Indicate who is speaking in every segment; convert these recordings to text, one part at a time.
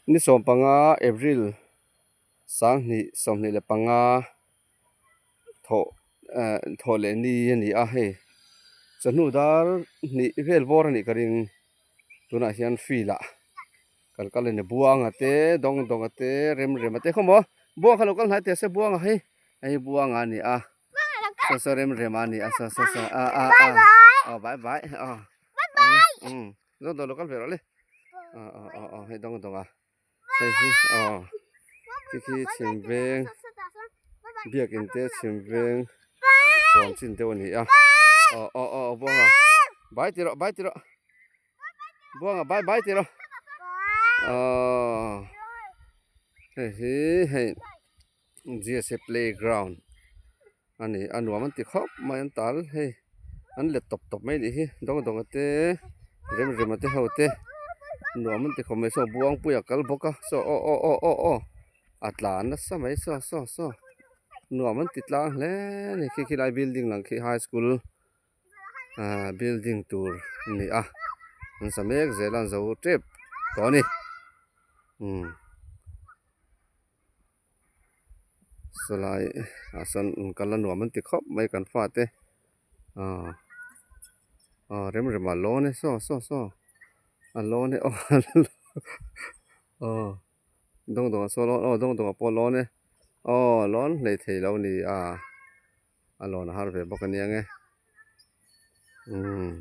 Speaker 1: Ni 15 April 2025 thawh eh thawh leh ni a ni a hei chawhnu dar hnih vel bawr a nih ka ring tunah hian field ah kan kal a ni Buanga te Dawngdawnga te Remrema te khaw maw Buanga kha lo kal hnai teh se Buanga hi hei Buanga a ni a saw saw Remrema a ni a saw saw saw a a a aw bye bye aw umm. Dawng dawng lo kal ve rawh le aw aw aw aw hei dawng dawng a hei hi aw khi khi chhim veng biakin te chhim veng huam chin deuh a ni a aw aw aw buanga bai ti rawh bai ti rawh buanga bai bai ti rawh aw hei hi hei G_S_A playground a ni a nuam an ti khawp mai an tal hei an let tawp tawp mai a nih hi dawng dawng a te rem rem a te ho te nuam an ti khawp mai saw buangpui a kal bawk a saw aw aw aw aw aw a tlan nasa mai saw saw saw nuam an ti tlang hle a ni khi khi lai building lang khi high school ahh building tur a ni a an sa mek zel a an zo tep tawh a ni umm. Sawlai ah sawn kal a nuam an ti khawp mai kan fate aw aw rem rem a lawn e saw saw saw a lawn e aw aw dawng dawng ah saw aw dawng dawng ah pawh a lawn e aw lawn hlei thei lo a ni a a lawn a har ve bawk a nia nge umm.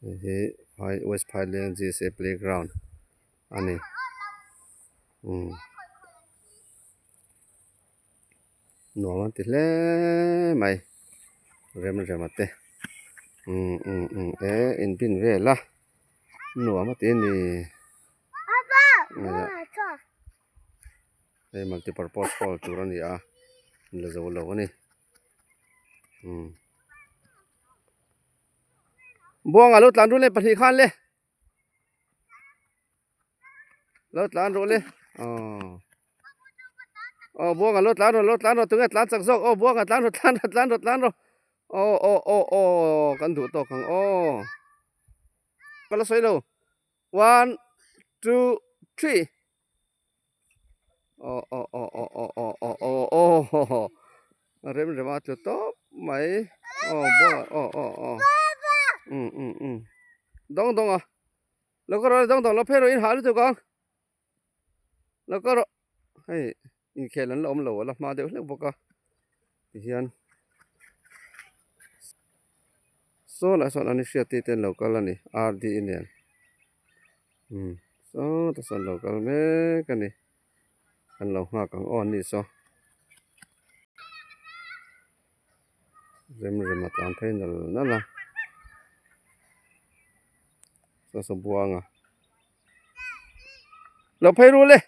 Speaker 1: Hei hi phai west phaileng G_S_A playground a ni umm nuam an ti hle mai rem rem a te umm umm umm e in bin vel a nuam a ti a ni hei multi purpose hall tur a ni a la zo lo a ni umm. Buanga lo tlan ru le pahnih khan le lo tlan ru le aw aw buanga lo tlan ru lo tlan ru tunge tlan chak zawk aw buanga tlan ru tlan ru tlan ru tlan ru aw aw aw aw kan duh tawk ang aw ka la sawi lo one two three aw aw aw aw aw aw aw aw aw a rem rem a tlu tawp mai aw buanga aw aw aw um um um dawng dawng a lo ka rawh dawng dawng lo phei rawh in hah lutuk ang lo ka rawh hei inkhel an la awm lo a la hma deuh hlek bawk a tihian saw lah sawn an hriat te ten lo kal a ni R D nen. Umm sawtah sawn lo kal mek a ni an lo nghak ang aw an ni saw rem rem a tlan phei nal nal a saw saw buang a lo phei ru le.